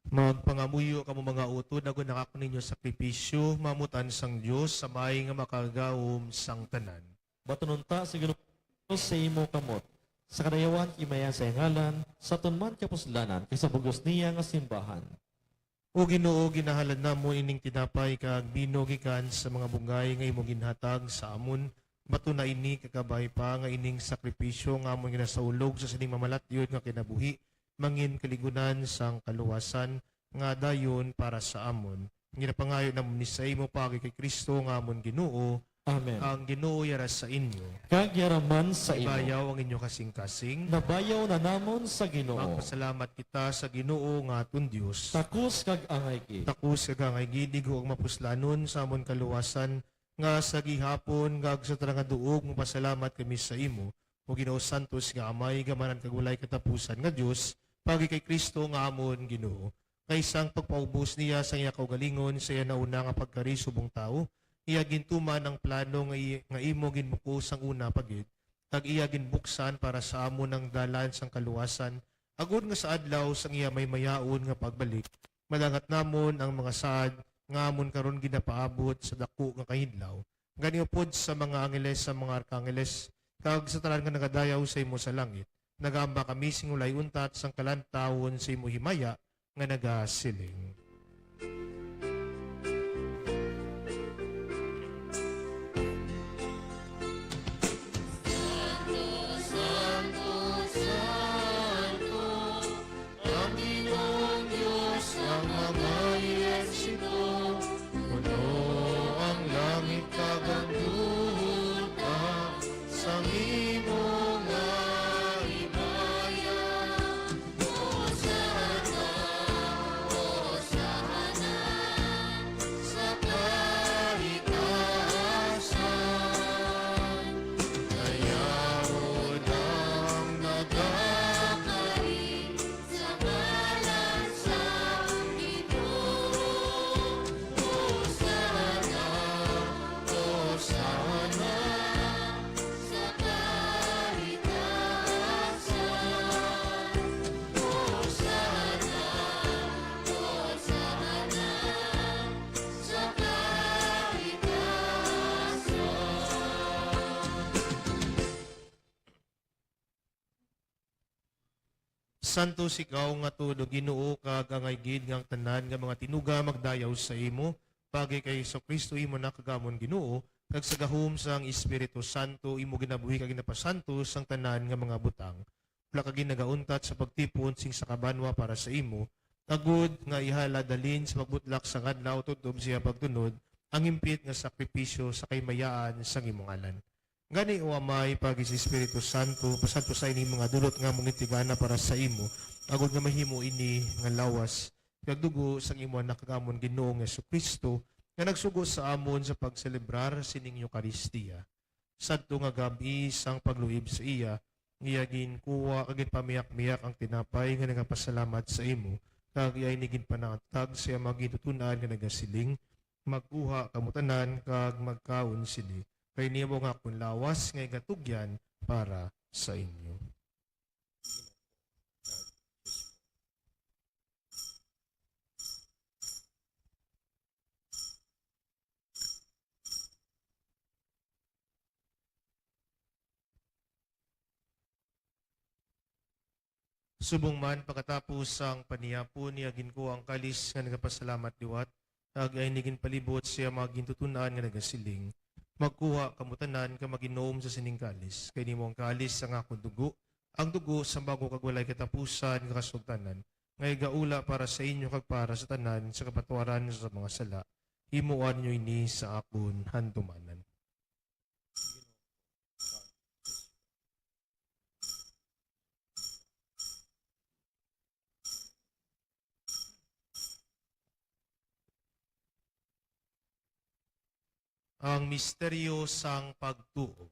Magpangamuyo kamo, mga utod, agod nakakon ninyo sakripisyo, mamutan sang Dios, sa may nga makagawom sang tanan. Batunon ta sa Ginoo sa imo kamot, sa kadayawan kag himaya sa iyang ngalan, sa aton man kapuslanan, kag sa bug-os niya nga simbahan. O Ginoo, ginahalad namon ining tinapay kag bino gikan sa mga bugay nga imo ginhatag sa amon. Bato na ini, kakabay pa nga ining sakripisyo nga amon ginasaulog sa sining mamalatyon nga kinabuhi, mangin kaligunan sang kaluwasan nga dayon para sa amon. Ginapangayo namon ni sa imo paagi kay Cristo nga amon Ginoo. Amen. Ang Ginoo yara sa inyo. Kag yara man sa imo. Ibayaw ang inyo kasing-kasing. Nabayaw na namon sa Ginoo. Magpasalamat kita sa Ginoo nga aton Dios. Takos kag angay gid. Takos kag angay gid, igo ang mapuslanon sa amon kaluwasan, nga sa gihapon kag sa tanan nga duog magpasalamat kami sa imo, O Ginoo, santos nga Amay, gamhanan kag walay katapusan nga Dios, paagi kay Cristo nga amon Ginoo. Kay sang pagpaubos niya sang iya kaugalingon sa iya nauna nga pagkari subong tawo, iya gintuman ang plano nga, i- nga imo ginbuko sang una pa gid, kag iya ginbuksan para sa amon ang dalan sang kaluwasan, agod nga sa adlaw sang iya may mayaon nga pagbalik, madangat namon ang mga saad nga amon karon ginapaabot sa dako nga kahidlaw, gani upod sa mga angeles, sa mga arkangeles, kag sa tanan nga nagadayaw sa imo sa langit. Nagaamba kami sing ulay untat sang kalantawon sa imo himaya nga nagasiling: Santo, santo, santo, ang Ginoong Dios nga mga ehersito. Puno ang langit kag ang duta sang imo nga himaya. Hosana, Hosana sa kahitaasan. Dayaw ang nagakari sa ngalan sang Ginoo. Hosana, Hosana sa kahitaasan. Hosana, Hosana sa kahitaasan. Santos ikaw nga tuod, O Ginoo, kag angay gid nga ang tanan nga mga tinuga magdayaw sa imo. Paagi kay Jesu-Cristo, imo Anak, kag amon Ginoo, kag sa gahom sang Espiritu Santo, imo ginabuhi kag ginapasantos ang tanan nga mga butang. Wala ka gid nagauntat sa pagtipon sing sa kabanwa para sa imo, agod nga ihalad halin sa pagbutlak sang adlaw tubtob sa iya pagtunod ang himpit nga sakripisyo sa kahimayaan sang imo ngalan. Gani, O Amay, paagi sa Espiritu Santo, pasantosa ini mga dulot nga amon gintigana para sa imo, agod nga mahimo ini nga lawas kag dugo sang imo Anak kag amon Ginoo nga Jesu-Cristo, nga nagsugo sa amon sa pagselebrar sining Eukaristia. Sadto nga gab-i, sang pagluib sa iya, iya ginkuha kag ginpamiyak-miyak ang tinapay nga nagapasalamat sa imo, kag iya ini ginpanangtag sa iya mga gintuton-an nga nagasiling: Magkuha kamo tanan kag magkaon sini, kay ini amo ang akon lawas nga igatugyan para sa inyo. Subong man, pagkatapos sang panihapon, iya ginkuha ang kalis nga nagapasalamat liwat, kag iya ini ginpalibot sa iya mga gintuton-an nga nagasiling: Magkuha kamo tanan kag mag-inom sa sining kalis, kay ini amo ang kalis sang akon dugo, ang dugo sang bag-o kag walay katapusan nga kasugtanan, nga igaula para sa inyo kag para sa tanan sa kapatuaran sa mga sala. Himuan niyo ini sa akon handumanan. Ang misteryo sang pagtuo.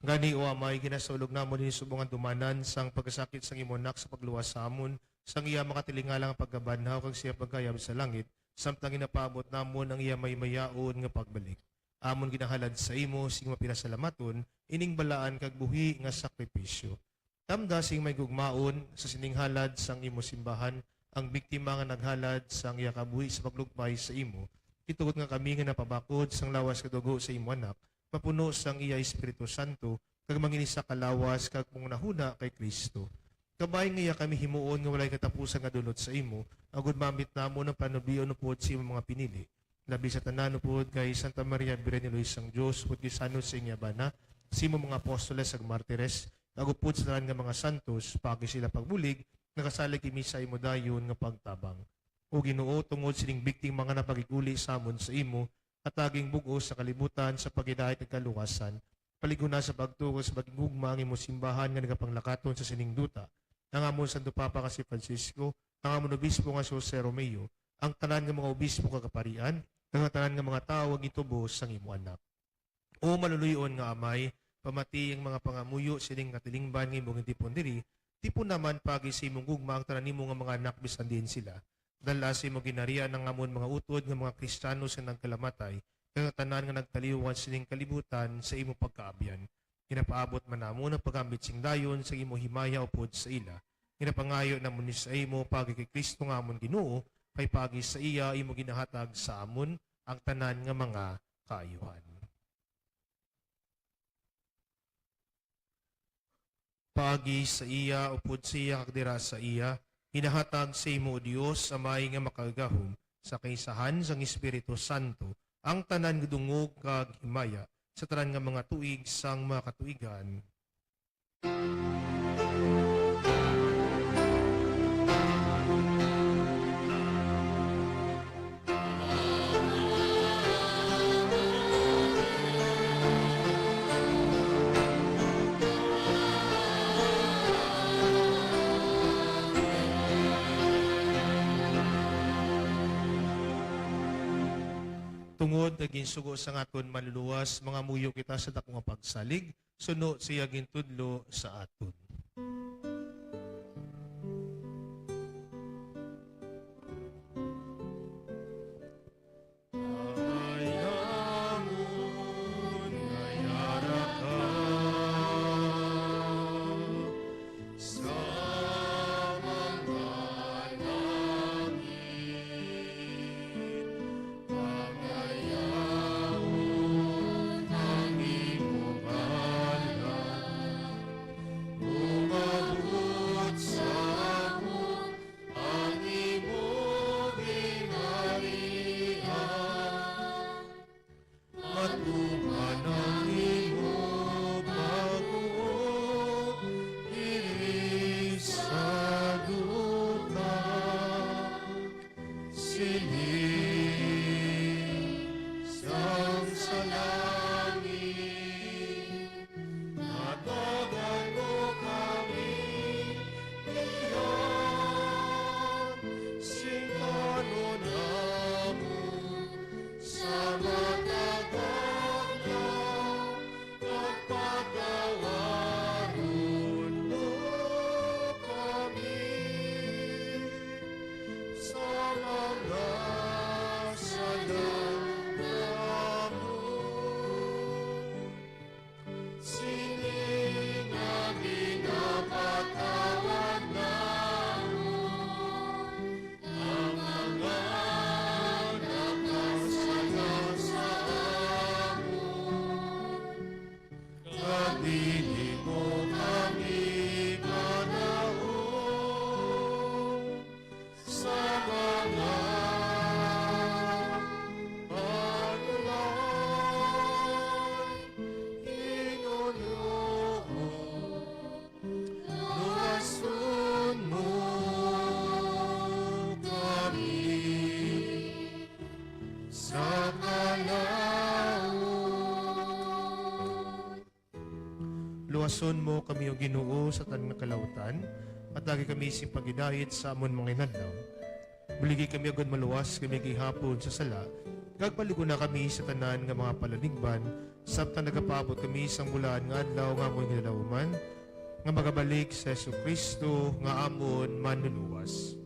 Gani, O Amay, ginasaulog namon ini subong handumanan sang pagkasakit sang imo Anak sa pagluwas sa amon, sang iya makatilingala nga pagkabanhaw kag sa iya pagkayab sa langit, samtang ginapaabot namon ang iya mahimayaon nga pagbalik. Amon ginahalad sa imo sing mapinasalamaton ining balaan kag buhi nga sakripisyo. Tamda sing maigugmaon sa sining halad sang imo simbahan ang biktima nga naghalad sang iya kabuhi sa paglugpay sa imo, kay tungod nga kami nga napabakod sang lawas kag dugo sa imo Anak, mapuno sang iya Espiritu Santo, kag manginisa ka lawas kag panghunahuna kay Cristo. Kabay nga iya kami himuon nga walay katapusan nga dulot sa imo, agud maambit namon ang panublion upod sa imo mga pinili, labi sa tanan upod kay Santa Maria, Birhen ni Lois sang Dios, upod kay San Jose nga iya bana, sa imo mga apostoles kag martires, kag upod sa tanan nga mga santos, paagi sa ila pagbulig, nagasalig kami sa imo dayon nga pagtabang. O Ginoo, tungod sining biktima nga napakig-uli sa amon sa imo, hatagi ang bug-os sa kalibutan sa paghidait kag kaluwasan. Palig-ona sa pagtuo sa paghinumdom ang imo simbahan nga nagapanglakaton sa sining duta, ang amon Santo Papa nga si Francisco, ang amon Obispo nga si Jose Romeo, ang tanan nga mga obispo kag kaparian, kag ang tanan nga mga tawo nga gintubos sang imo Anak. O maluloy-on nga Amay, pamati ang mga pangamuyo sining katilingban nga imo gintipon diri, tipon naman paagi sa imong gugma ang tanan nimo nga mga anak bisan diin sila. Dala sa imo ginharian ang amon mga utod nga mga Kristiyano sa nagkalamatay, kag ang tanan nga nagtaliwan sining kalibutan sa imo pagkaabyan. Ginapaabot man namon ang pagambit sing dayon sa imo himaya upod sa ila. Ginapangayo namon ni sa imo paagi kay Cristo nga amon Ginoo, kay paagi sa iya imo ginahatag sa amon ang tanan nga mga kaayuhan. Paagi sa iya, upod sa iya, kag dira sa iya, ginahatag sa imo, O Dios, Amay nga makagagahom, sa kaisahan sang Espiritu Santo, ang tanan nga dungog kag himaya sa tanan nga mga tuig sang mga katuigan. Tungod kay ginsugo sang aton Manluluwas, mangamuyo kita sa dako nga pagsalig, suno sa iya gintudlo sa aton. Pagayawon ang imo ngalan, umabot sa amon ang imo ginharian, matuman ang imo pagbuot diri sa duta. Siling sang sa langit, hatagan mo kami niyan sing kan-on namon sa matag adlaw, kag patawaron mo kami sa mga sala namon, sining nga ginapatawad namon ang mga nakasala sa amon. Kag dili mo kami padaog sa mga panulay, Ginoo, luwason mo kami sa kalautan. Luwason mo kami, O Ginoo, sa tanan nga kalautan. Hatagi kami sing paghidait sa amon mga inadlaw. Buligi kami agod maluwas kami gihapon sa sala, kag palig-una kami sa tanan nga mga panalingban, samtang nagapaabot kami sang bulaan nga adlaw nga amon ginalauman, nga magabalik si Jesu-Cristo nga amon Manluluwas.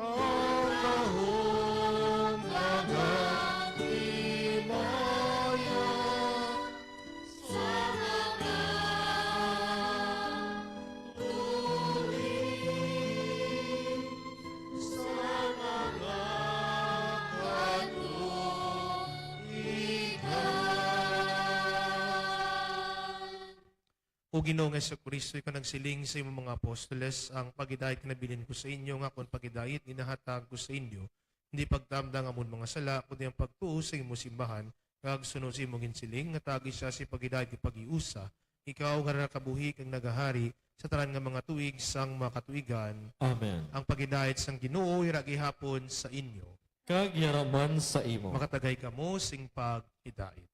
Ang gahom kag ang himaya sa mga tuig, sa mga katuigan. O Ginoong Jesu-Cristo, ikaw nagsiling sa imong mga apostoles, "Ang paghidait nga nabilin ko sa inyo, nga akon paghidait, ginahatag ko sa inyo, hindi pagtamda nga amon mga sala, kundi ang pagtuo sa imo simbahan, kag suno sa imong ginsiling, nga tagi siya sa paghidait kag paghiusa, ikaw nga nakabuhi kag nagahari sa tanan nga mga tuig sang mga katuigan." Amen. Ang paghidait sang Ginoo yara gihapon sa inyo. Kag yara man sa imo. Makatagay kamo sing paghidait.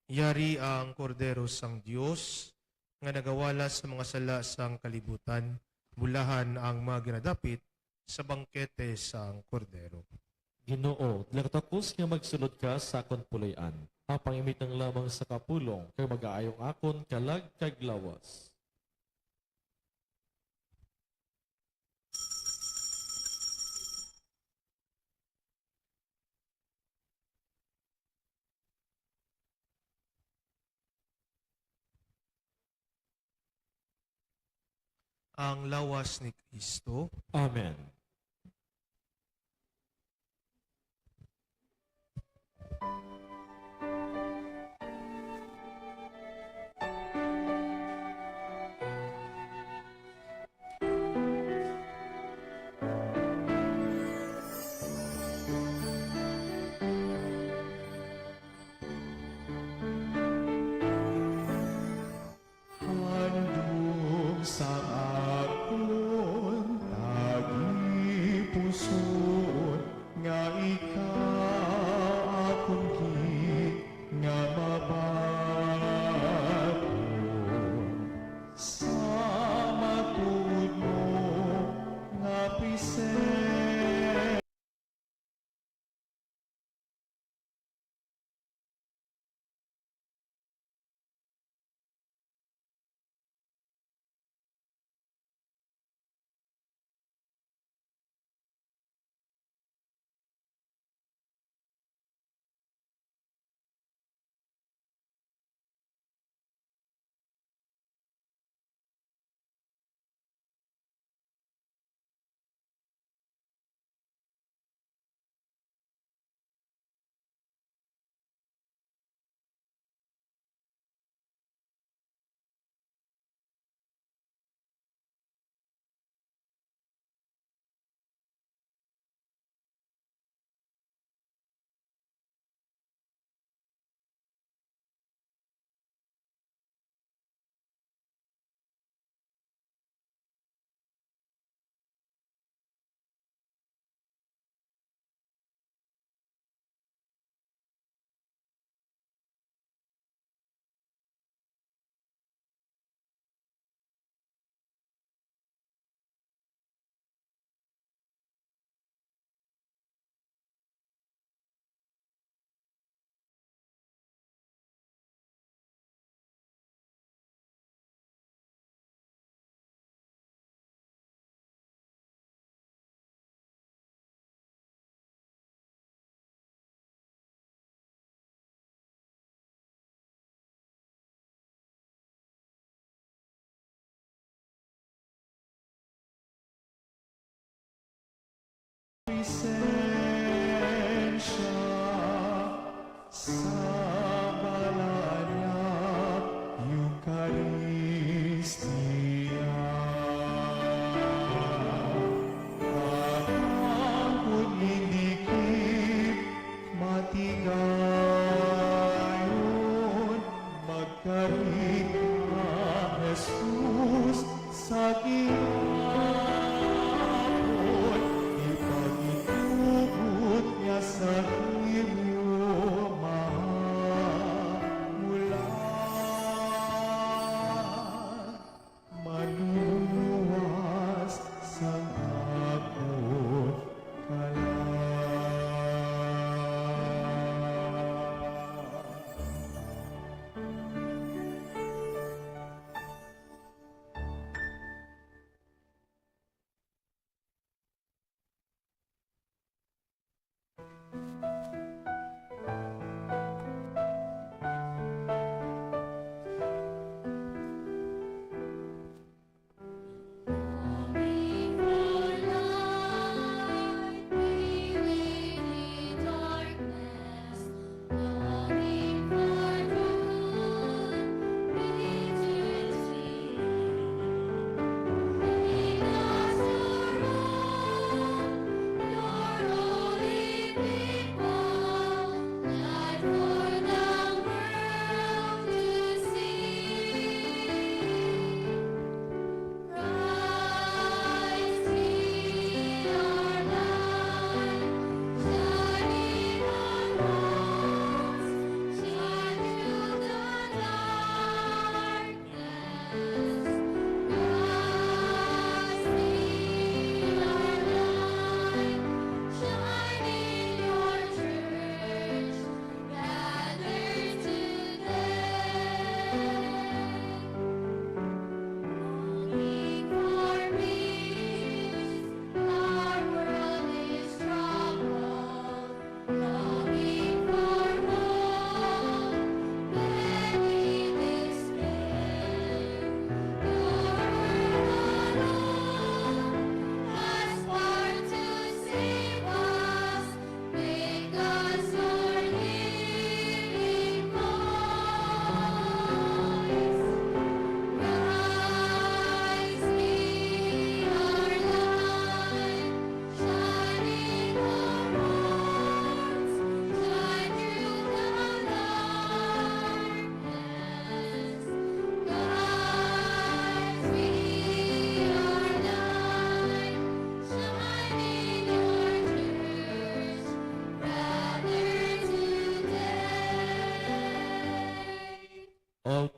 Yari ang Kordero sang Dios nga nagawala sa mga sala sang kalibutan. Bulahan ang mga ginadapit sa bangkete sang Kordero. Ginoo, dila ka takos nga magsulod ka sa akon puloy-an. Apang imitang lamang sa kapulong, kag magaayo ang akon kalag kag lawas. Ang lawas ni Cristo. Amen. Handom sa akon tagipusoon, nga ikaw akon gid nga mabaton sa matuod mo nga presensya.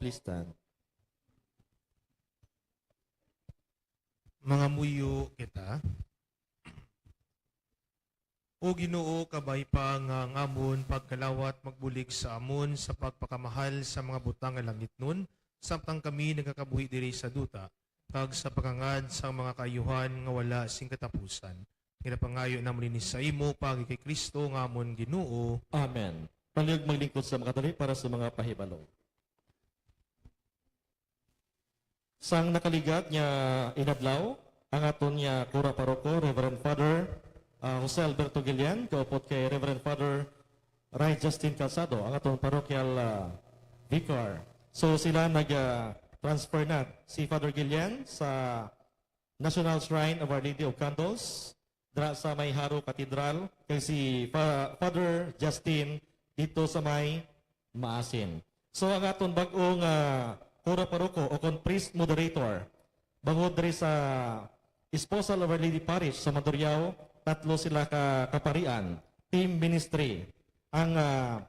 Stand. Mangamuyo kita. O Ginoo, kabay pa nga ang amon pagkalawat magbulig sa amon sa pagpakamahal sa mga butang nga langitnon, samtang kami nagakabuhi diri sa duta, kag sa pagangad sang mga kaayuhan nga wala sing katapusan. Ginapangayo namon ini sa imo, paagi kay Cristo nga amon Ginoo. Amen. Palihog maglingkod sa makadali para sa mga pahibalo. Sang nakaligad nga inadlaw, ang aton nga Kura Paroko, Reverend Father, ah, Jose Alberto Guillen, kaupod kay Reverend Father Ray Justin Calzado, ang aton parokyal, ah, vicar. So, sila nag, ah, transfer na si Father Guillen sa National Shrine of Our Lady of Candles, dira sa may Jaro Cathedral, kag si Fa-, Father Justin dito sa may Maasin. So, ang aton bag-ong, ah, Kura Paroko o kon priest moderator, bangod diri sa Esposal of Our Lady Parish sa Mandurriao, tatlo sila ka kaparian, team ministry. Ang, ah,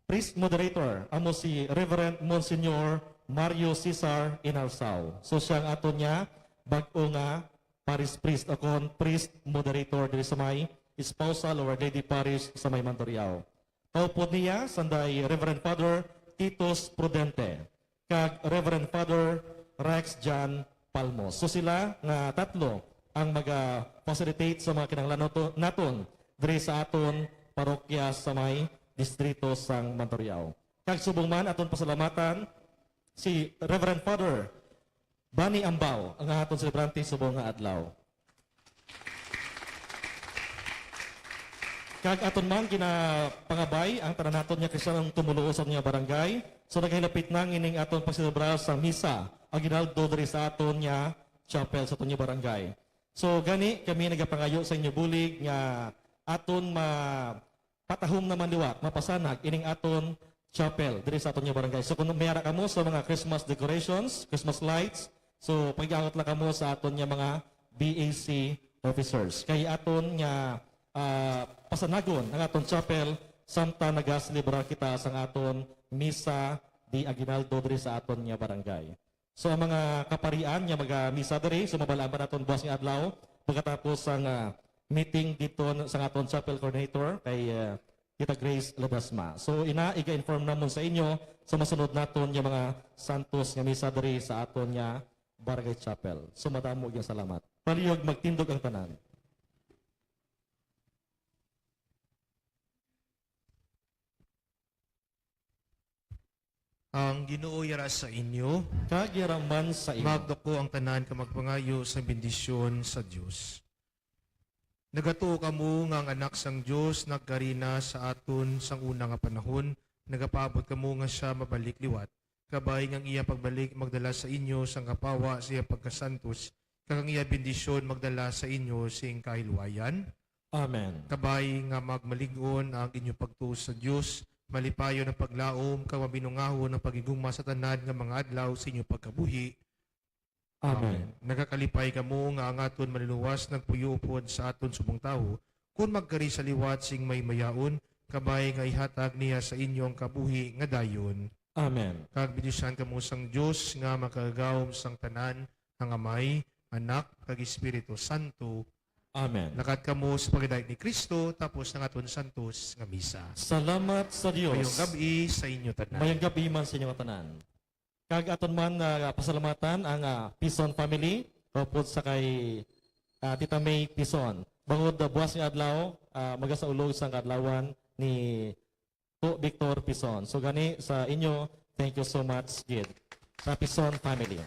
priest moderator amo si Reverend Monsignor Mario Cesar Inarsao. So, siya ang aton nga bag-o nga parish priest o kon priest moderator diri sa may Esposal of Our Lady Parish sa may Mandurriao. Kaupod niya, sanday Reverend Father Titus Prudente kag Reverend Father Rex John Palmos. So, sila nga tatlo ang maga-facilitate sa mga kinahanglan nato-, naton diri sa aton parokya sa may distrito sang Mandurriao. Kag subong man, aton pasalamatan si Reverend Father Bani Ambao, ang aton selebrante subong nga adlaw. Kag aton man ginapangabay ang tanan naton nga Kristiyanong tumoluo sa aton nga barangay. So, nagahilapit na ang ining aton pagselebrar sa misa, aguinaldo, diri sa aton nga chapel sa aton nga barangay. So, gani, kami nagapangayo sa inyo bulig nga aton ma-, patahom naman liwat, mapasanag ining aton chapel diri sa aton nga barangay. So, kung may ara kamo sa mga Christmas decorations, Christmas lights, so, pag-angot lang kamo sa aton nga mga B A C officers. Kay aton nga, ah, pasanagon ang aton chapel samtang nagaselebrar kita sang aton misa de aguinaldo diri sa aton nga barangay. So, ang mga kaparian nga magamisa diri, so, mabalaan pa naton buwas nga adlaw, pagkatapos sang, ah, meeting dito sa aton chapel coordinator kay, ah, Tita Grace Ledesma. So, ina, iga-inform namon sa inyo sa masunod naton nga mga santos nga misa diri sa aton nga barangay chapel. So, madamo gyud salamat. Palihog magtindog ang tanan. Ang Ginoo yara sa inyo. Kag yara man sa imo. Magduko ang tanan kag magpangayo sa bendisyon sa Dios. Nagatuo kamo nga ang Anak sang Dios nagkari na sa aton sang una nga panahon, nagapaabot kamo nga sia mabalik liwat. Kabay nga ang iya pagbalik magdala sa inyo sang kapawa sa iya pagkasantos, kag ang iya bendisyon magdala sa inyo sing kahilwayan. Amen. Kabay nga magmalig-on ang inyo pagtuo sa Dios, malipayon ang paglaom, kag mabinungahon ang paghigugma sa tanan nga mga adlaw sa inyo pagkabuhi. Amen. Nagakalipay kamo nga ang aton Manlulowas nagpuyo upod sa aton subong tawo, kon magkari sa liwat sing may mayaon, kabay nga ihatag niya sa inyo ang kabuhi nga dayon. Amen. Kag bendisyonan kamo sang Dios nga makagagahom sang tanan, ang Amay, Anak, kag Espiritu Santo. Amen. Lakat kamo sa pagdait ni Cristo, tapos ang aton santos nga misa. Salamat sa Dios. Mayong gab-i sa inyo tanan. Mayong gab-i man sa inyo tanan. Kag aton man, ah, pasalamatan ang, ah, Pison family, upod sa kay, ah, Tita May Pison. Bangod, ah, buwas nga adlaw, ah, magasaulog sang kaadlawan ni Po Victor Pison. So gani sa inyo, thank you so much gid sa Pison family.